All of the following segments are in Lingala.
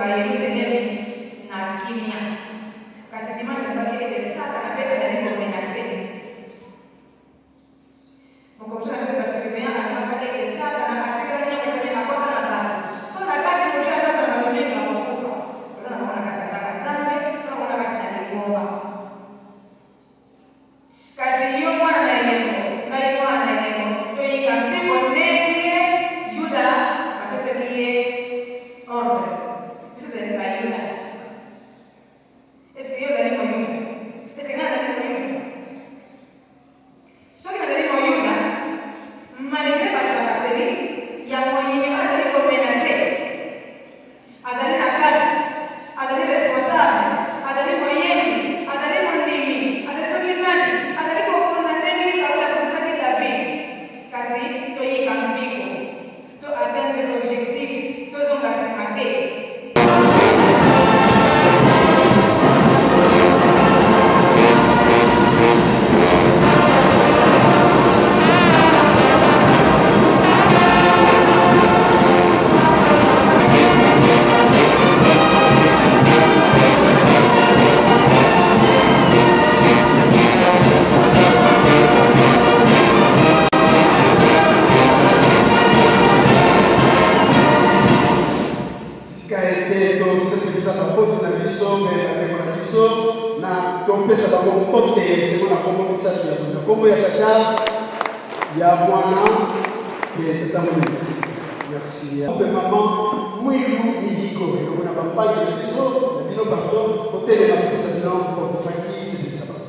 kotonga Yelusalemi na kimia. Kasi dimanche alobaki ete Satana mpe azali ko menacer. Moko mosusu na kati ya ba surveillants alobaka ete Satana atikala nyoka te mais akota na bato. Soki na kati moto ya Satana bato mingi bakokufa. Toza na bango na kati ya ndako ya Nzambe, toza na bango na kati na lingomba. Kasi yo mwana na elembo, ngai mwana na elembo, toyika mpiko ndenge Yuda bapesaki ye ordre. Biso tozali Bayuda. Est-ce que yo ozali Moyuda? Est-ce que ngai nazali Moyuda? Soki nazali Moyuda, malgre ba tracasseries ya moyini oyo azali ko menacer, azali na kati, azali responsable, azali moyembi, azali mondimi, azali soki nani, azali kokonza ndenge Saul akonzaki David, kasi toyika mpiko, to atteindre objectif, tozonga sima te. Tika ete tosepelisa baboti na biso mpe bandeko na biso na topesa bango mbote ya esengo na nkombo misato ya na nkombo ya Tata, ya Mwana mpe Tata Molimo Santu. Merci. Mpe mama Mwilu Mihigo elongo na bambangi na biso na bino pardon, botelema topesa bino mbote. Franki, sepelisa bango.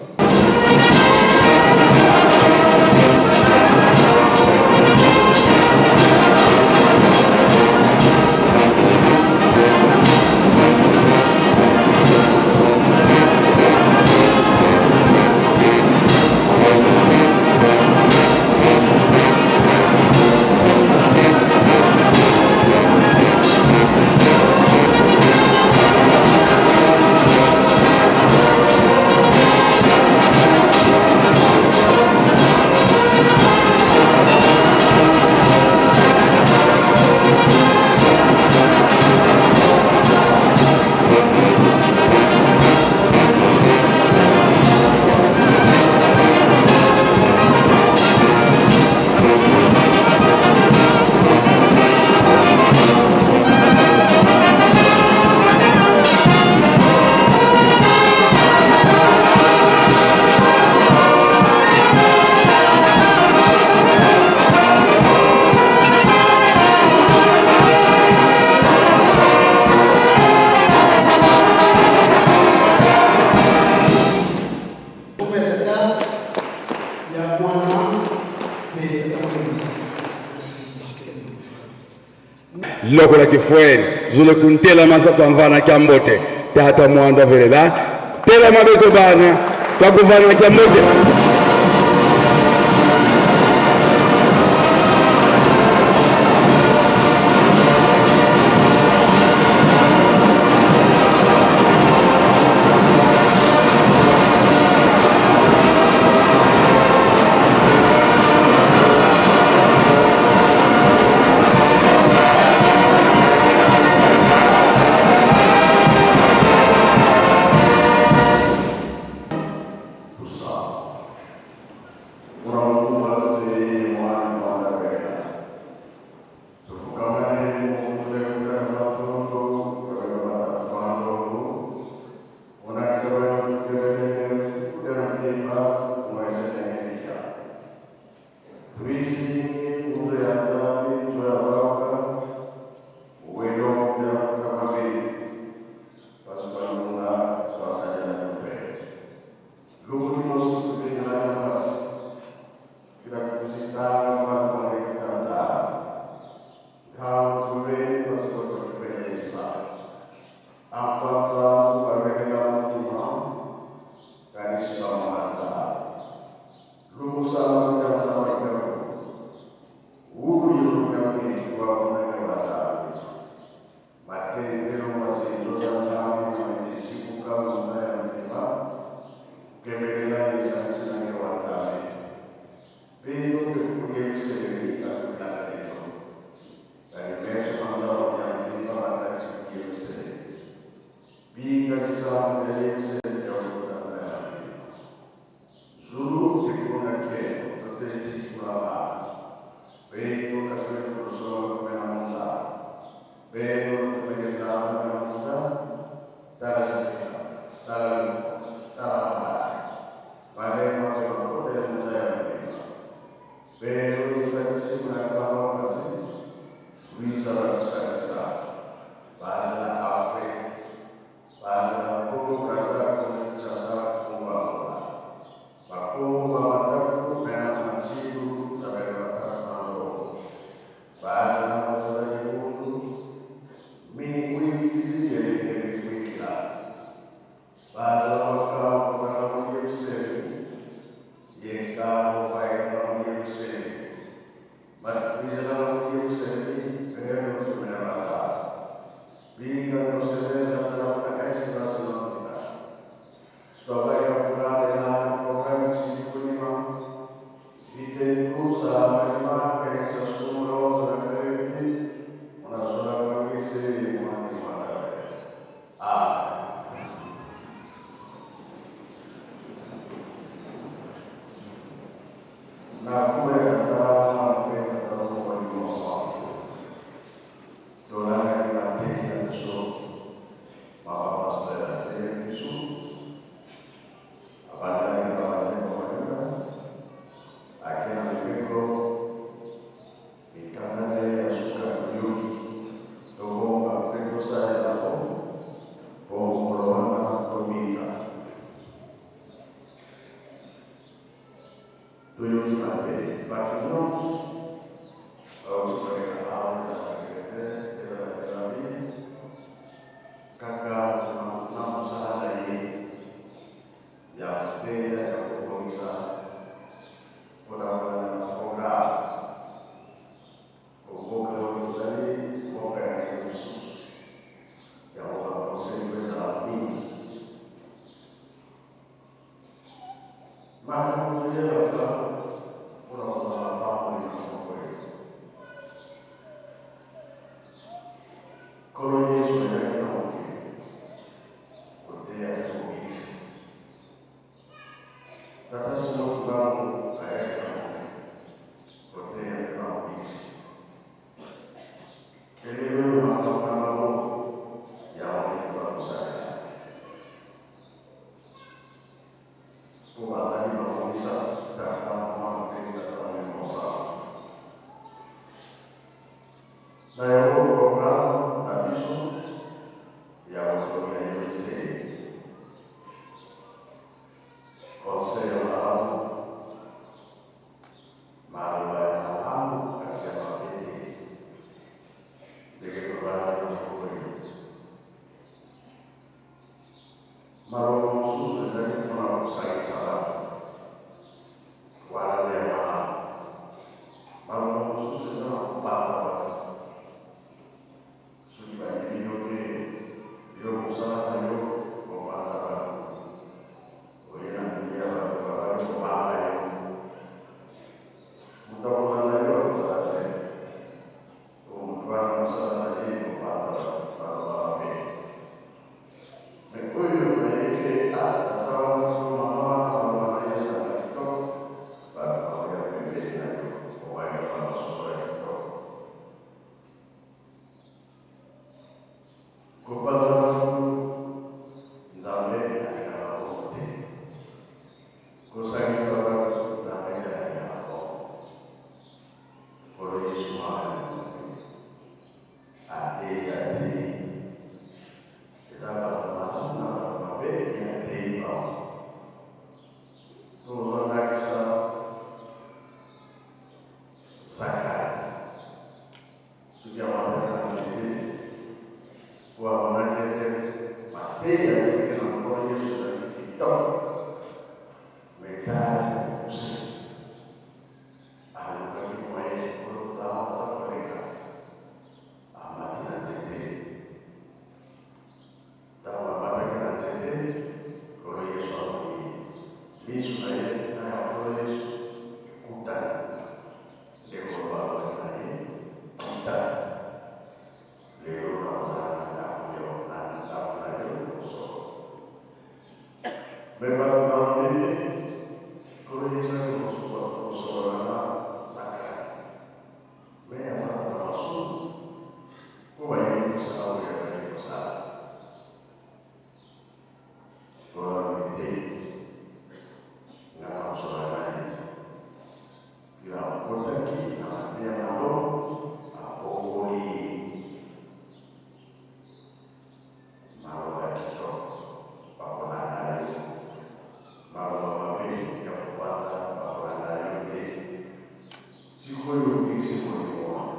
Lokola kifueni zule kuntela masatu amvana kya mbote tata mwanda velela tela mabeto bana twakuvana kya mbote. Pour ça, Binga bisambo ya Yerusalemu ya kutanda ya milima. Zulu ekuna keno toteti kulaba. Beno katoli kusoma kumena munza. Beno kumegeza kumena munza. Tala jipita, tala lufu, tala mabari. Maneno makote ya munza ya milima. Beno isakisi na kama kasi. Luisa bakusakisa. Bana Afrika. Bana Kongo Brazza, Kongo Kinshasa, Kongo Angola. Bakongo bamatatu mena matsilu na beno batatu na ndongo. Bana matola kibundu mingwikizi yeleke mingwikila. Bana makambo kana mu Yerusalemu. Yenkambo bayenga mu Yerusalemu. Matwizela mu Yerusalemu beno tumena bazaa. Binga nosezela tala esra sinonita. Sbabai kapurare na programmi sikunima. Vite inclusa manima pensa sumro la credi una sola kwangisi mwani mwanawe. Amen. Na kuya kata mpe kata mwani mwasa. Tolangaki mateyi na biso, mama pasteur ateyaki biso, abandaki na banzembo bayuda, ake na mibeko, mikanda na ye ya suka toyoki, tobomba mpe tosalela yango mpo mokolo wana tobika. Toyoki mabe, bato nyonso bauti koleka awa, ezala secretaire, ezala Tel-Aviv, kaka na mosala na ye ya koteya, ya kobongisa mpo na kolanda na programme. Mboka oyo tozali mboka ya ndenge mosusu, yango ba conseil mpo ezala mingi. Makambo toyebaka mpo na kozwa mapamboli na mboka oyo. Nkolo Yesu ayaki na mokili koteya mpe kobikisa. Tata Simon Kimbangu ayaki na mokili koteya mpe na kobikisa. Elelo oyo makambo na bango yango nde toza kosalela. Mpo bazali bango misato, Tata, Mwana mpe Tata Molimo Mosantu. Na yango programme na biso ya botongi ya Yerusalemi, conseil ya malamu, maloba ya malamu kasi ya mabe te, ndenge tobandaki na mokolo oyo. Maloba mosusu ezali mpo na kosangisa bato, wana nde ya malamu. Maloba mosusu eza na kopanza bato. Soki bayebi yo te, yo mosala na yo kopanza bato, oye na ndenge ya bato babandi kobanga yo. Moto akolanda yo akozala te, po moto wana mosala na ye kopanza bato maloba mabe. Mais oyo bayebi ke ah tata wana to mama wana maloba na Mais bato balobi te, Nkolo Yesu ayaki kosolola na Zakai. Mais aza na masumu mpo bayebi mosala oyo azali kosala. Nkolo alobi te, nga nakosolola na ye. Ye akotaki na mateya na ngo, abongoli ye. Maloba ya kitoko bakolanda yo, maloba mabe ya kopanza bakolanda yo te. Sikoyo obikisi molimo wana.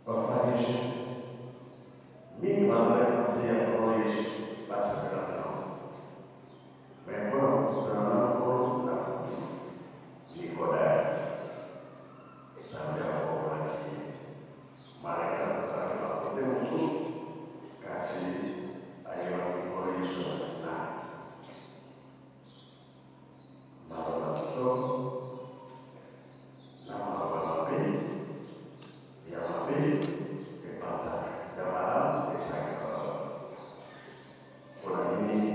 Bafarisien mingi balandaki mateya ya Nkolo Yesu, basepelaki na yango. Mais mpo na kokutana na Nkolo na butu, Nikodeme, Nzambe abongolaki ye. Malgre azalaki na kote mosusu, kasi ayebaki Nkolo Yesu azali nani. Maloba kitoko na maloba mabe, ya mabe epanzaka, ya malamu esangisaka bato. Mpo na nini?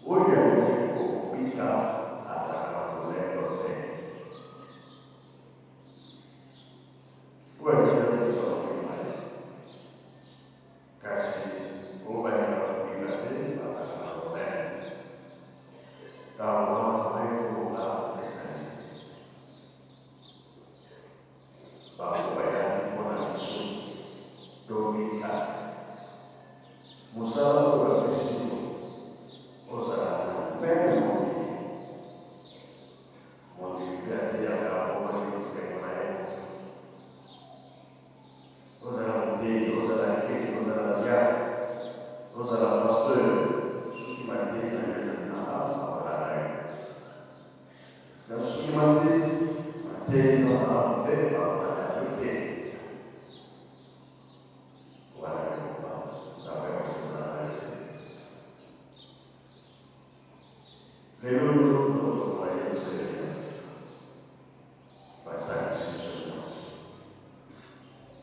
Oyo alingi kobika azalaka na lolendo te. Oyo alingi abikisa bomoi na ye. Kasi oyo balingaka kobika te bazalaka na lolendo. Ntango wana moyen tolonga ezali te. Bango bayaki mpo na biso tobika. Mosala oyo bapesi yo, ozala na meme mondimi. Mondimi mpe ateyaka abongoli bomengo na ye moko. Ozala moteyi, ozala nkeke, ozala diacre, ozala pasteur, soki mateyi na yo ezali malamu, bakolanda yo. Kasi soki mateyi eza malamu te, bakolanda yo te. Wana nde kopanza, Nzambe akosepela na yo te. Lelo oyo tozoloba Yelusalemi ya sika, basangisi biso nyonso.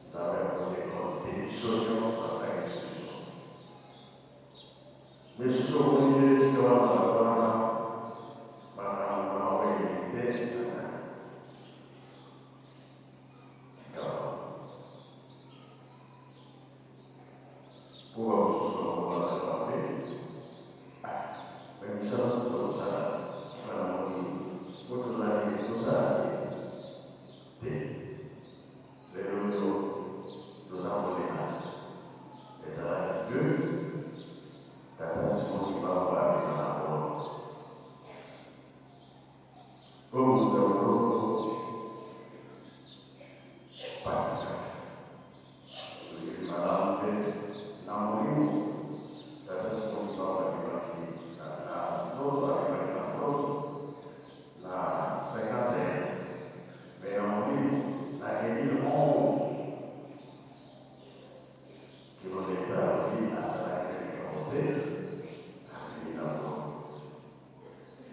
Nzambe akodekonte biso nyonso, asangisi biso. Mais soki omoni te esika wana bato wana makambo na bango eleki te na nani? Tika bango. Po ba mosusu bango bazali mabe, ah mais misala mosusu tozosala suka na ngo nini? Po tozali tosala te te lelo oyo toza kolela ezalaki deux tata Simon Kimbangu abima na boloko. Po moto ya boloko pasi kaka. Toyebi malamu te na molimo tata Simon Kimbangu abimaki na nzoto, abimaki na boloko na 51 mais na molimo na 2011 kino leta alobi asalaki likambo te, abimi na boloko.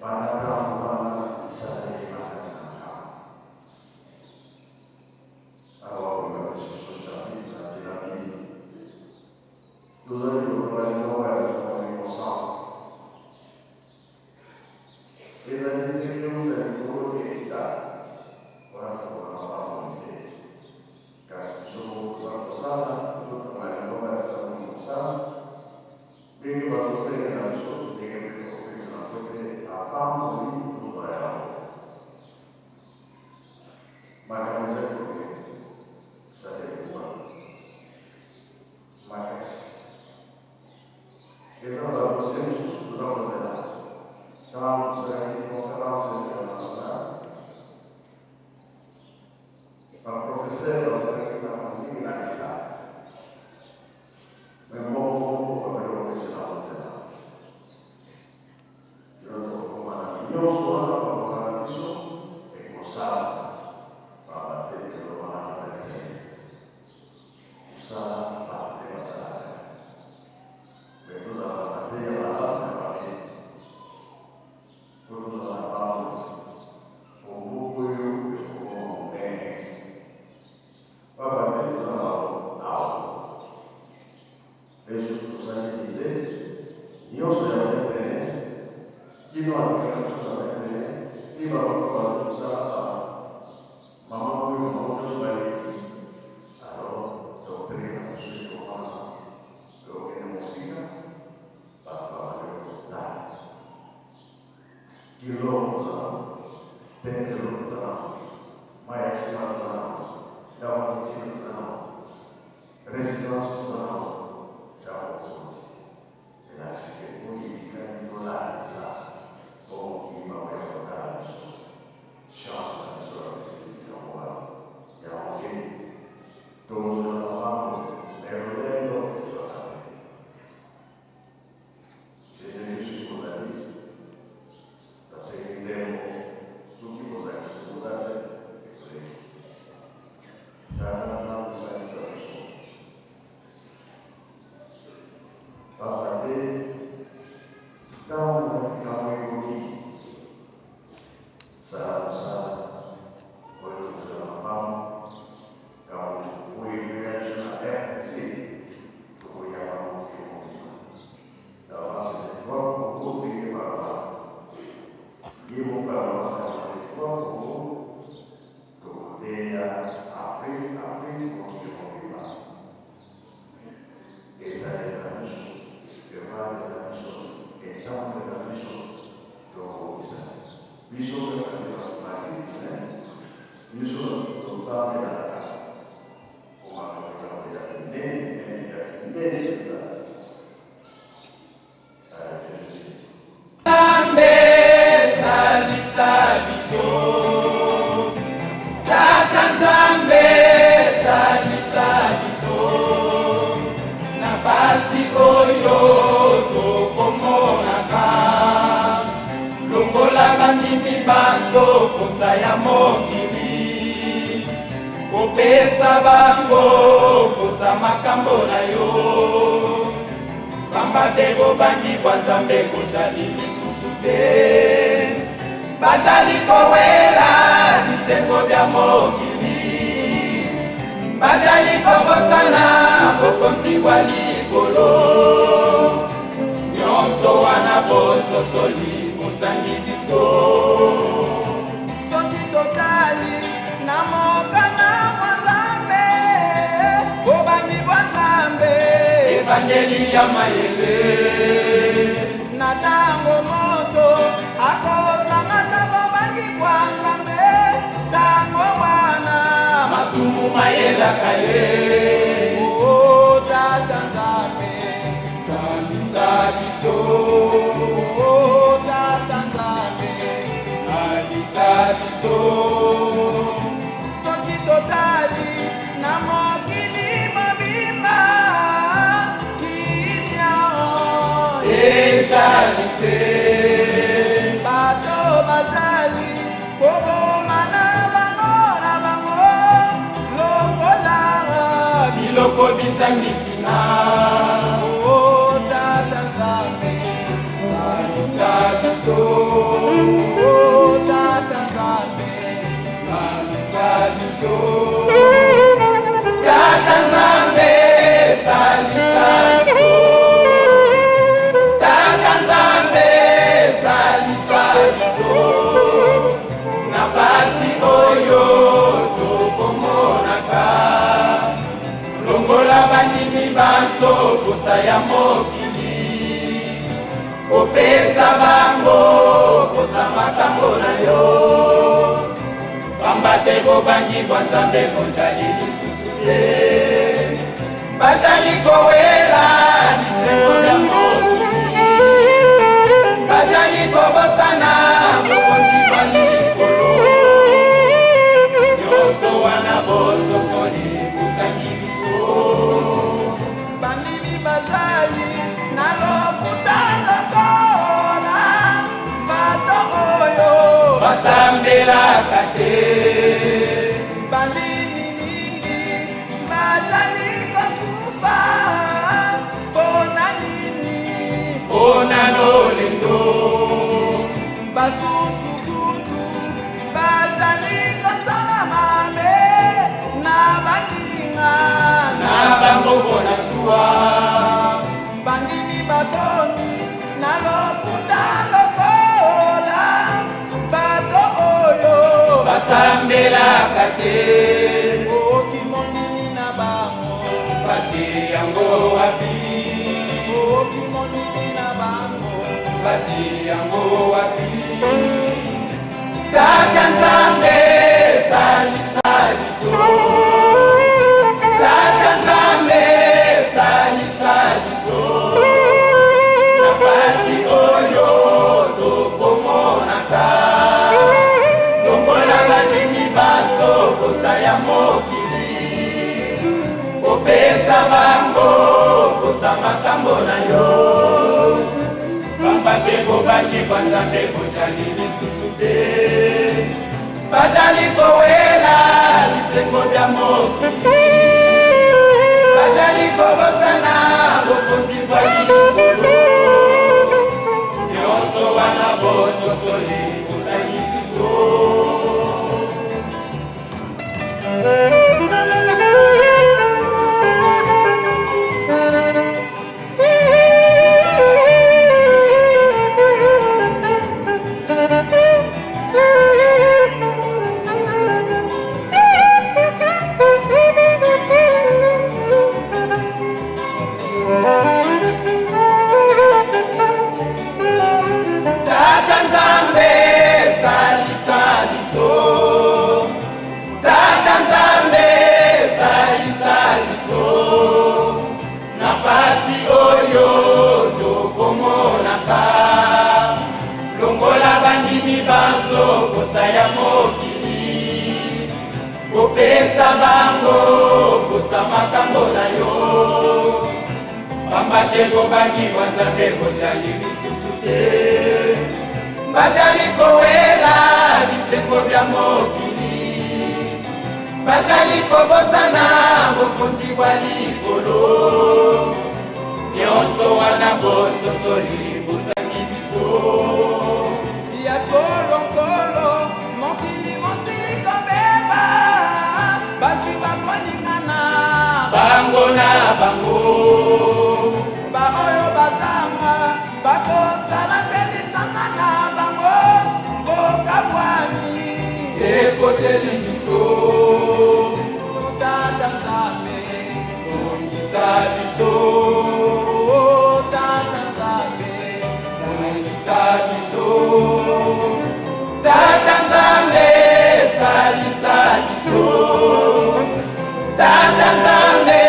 Banda ntango wana misala ye makasi na nkambo. Awa bolinga. Nyonso ya 21 kino atikala biso na 21 ti bapapa bato kosala ba mama oyo bango nyonso baleki. Alors doctrine na biso ekoma tokende mosika, bato babandi kotala kilo tozala, pentelo tozala, mai ya nsima tozala, ndako ya mitima tozala, résidence tozala, ya mokonzi elakisi ke oyo etikali tolalisa po mokili bakoya kotala biso. Chance na biso bapesi yango wana, yango te tozwa na bango, mais lolendo ezwaka te. Jésus kozali nasengi nzembo soki kozali soki ekoleki. Tata Nzambe, salisa biso, pamba te ntango likambo ekoki, sala mosala oyo tozala mabamu ntango oyo ekoya biso na RDC, tokoyamba mokili mobimba. D'avance, les trois Congo, ndenge balobaka ye moko alobaka, les trois Congo, tokoteya Afrique, Afrique, mokili mobimba. Ezali na biso, evande na biso, etambe na biso, tokokisa biso kaka te bato bakisi biso totambelaka komaka likambo ya minene minene ya minene mpenza. Jésus. Nzambe, salisa biso. Tata Nzambe, salisa biso na pasi oyo tokomonaka. Longola bandimi banso posa ya mokili, kopesa bango posa makambo na yo, pamba te bobangi bwa Nzambe kozali lisusu te. Bazali kowela bisengo bya mokili, bazali kobosana bokonzi bwa likolo. Nyonso wana bososoli bozangi biso. Soki totali na mokanda mwa Nzambe, bobangi bwa Nzambe ebandeli ya mayele. Na ntango moto akozangaka bobangi bwa Nzambe, ntango wana masumu mayelaka ye. O Tata Nzambe, salisa biso. O Tata Nzambe, salisa biso. Soki totali na mokili mobimba, kimia ezali te. Bato bazali kobomana bango na bango longola biloko bizangi ntina. O Tata Nzambe, salisa biso. O Tata Nzambe, salisa biso. Tata Nzambe, salisa biso. Tata Nzambe, salisa biso na pasi oyo tokomonaka. Longola bandimi banso posa ya mokili, kopesa bango posa makambo na yo, pamba te bobangi bwa Nzambe bozali lisusu te. Bazali kowela bisengo ya mokili, bazali kobosana bokonzi bwa likolo. Nyonso wana bososoli bozangi biso. Bandimi bazali na lokuta lokola bato oyo basambelaka te. Bandimi mingi bazali kokufa mpona nini? Mpona lolendo. Basusu kutu bazali kosala mabe na baninga na bango mpona zuwa. Bandimi bakomi Bawelaka te. Okimonini na bango batie yango wapi? Okimonini na bango batie yango wapi? Tata Nzambe salisa biso, Tata Nzambe salisa biso na pasi oyo tokomonaka. Longola bandimi baso kosa ya mokili, kopesa bango kosa makambo na yo. Pamba te bobangi bwa Nzambe bozali lisusu te, bazali kowela bisengo bya mokili, bazali kobosana bokonzi bwa likolo. Nyonso wana bososoli bozangi biso. Tata Nzambe salisa biso, Tata Nzambe salisa biso na pasi oyo tokomonaka. Longola bandimi banso kosa ya mokili, kopesa bango kosa makambo na yo. Pamba te bobangi bwa Nzambe bozali lisusu te, bazali kowela bisengo bya mokili, bazali kobosana bokonzi bwa likolo. Nyonso wana bososoli bozangi biso. Ya solo Nkolo, mokili mosili kobeba, bazwi bakolingana bango na bango, baoyo bazanga bakosala mpe lisanga na bango bokabwani ekoteli biso. Tata Nzambe zongisa biso, Tata Nzambe zongisa biso, Tata Nzambe salisa biso, Tata Nzambe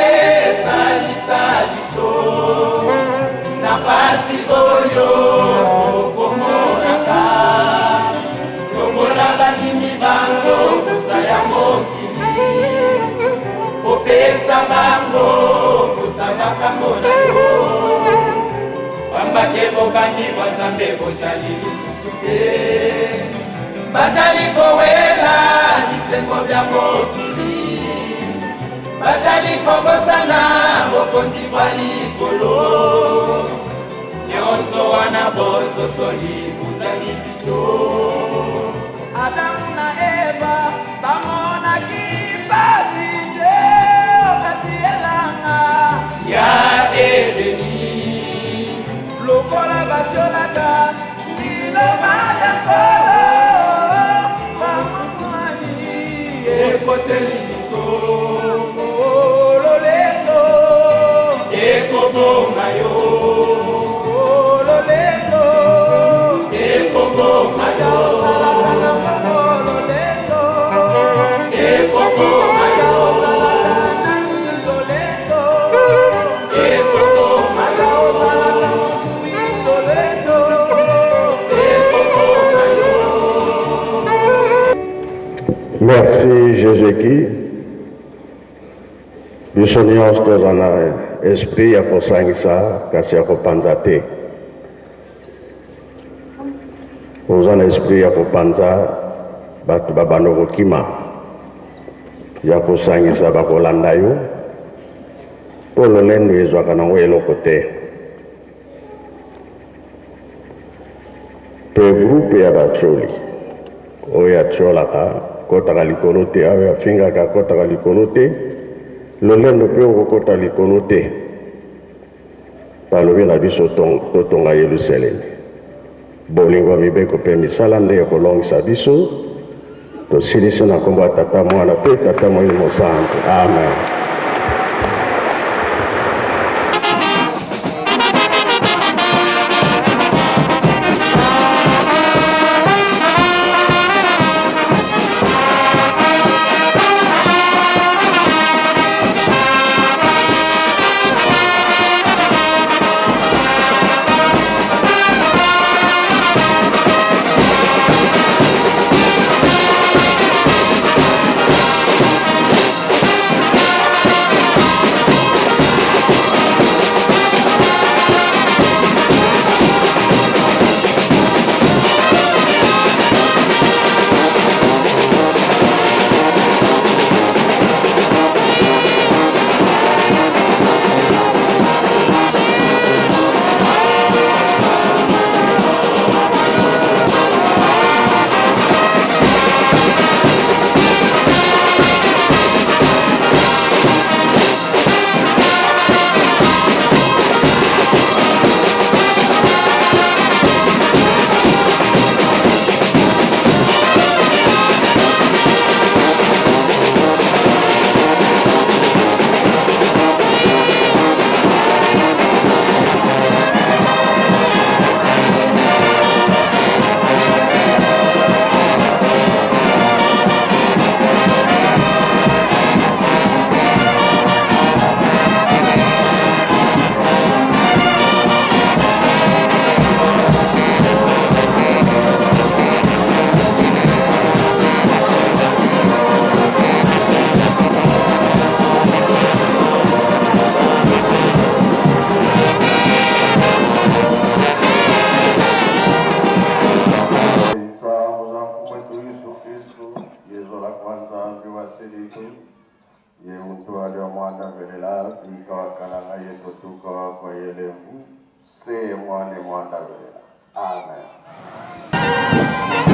salisa biso na pasi oyo tokomonaka. Longola bandimi banso kosa ya mokili, kopesa bango kosa makambo na yo. Pamba te bobangi bwa Nzambe bozali lisusu te, bazali kowela bisengo bya mokili, bazali kobosana bokonzi bwa likolo. Nyonso wana bososoli bozangi biso. Adamu na Eva bamonaki pasi te okati elanga ya Edeni, lokola batiolaka liloba ya Nkolo, bamokwani ekoteli biso. Lolendo ekoboma yo, lolendo ekoboma yo, lolendo ekoboma yo, lolendo ekoboma yo, lolendo ekoboma yo. Merci Jésus-Christ. Biso nyonso toza na esprit ya kosangisa kasi ya kopanza te. Oza na esprit ya kopanza bato babanda kokima, ya kosangisa bakolanda yo, mpo lolendo ezwaka nango eloko te. Mpe groupe ya batioli oyo atiolaka akotaka likolo te, oyo afingaka akotaka likolo te, lolendo mpe okokota likolo te. Balobi na biso totonga Yelusalemi. Bolingo ya mibeko mpe misala nde ekolongisa biso. Tosilisi na nkombo ya Tata, Mwana mpe Tata Molimo Santu. Amen. Amen.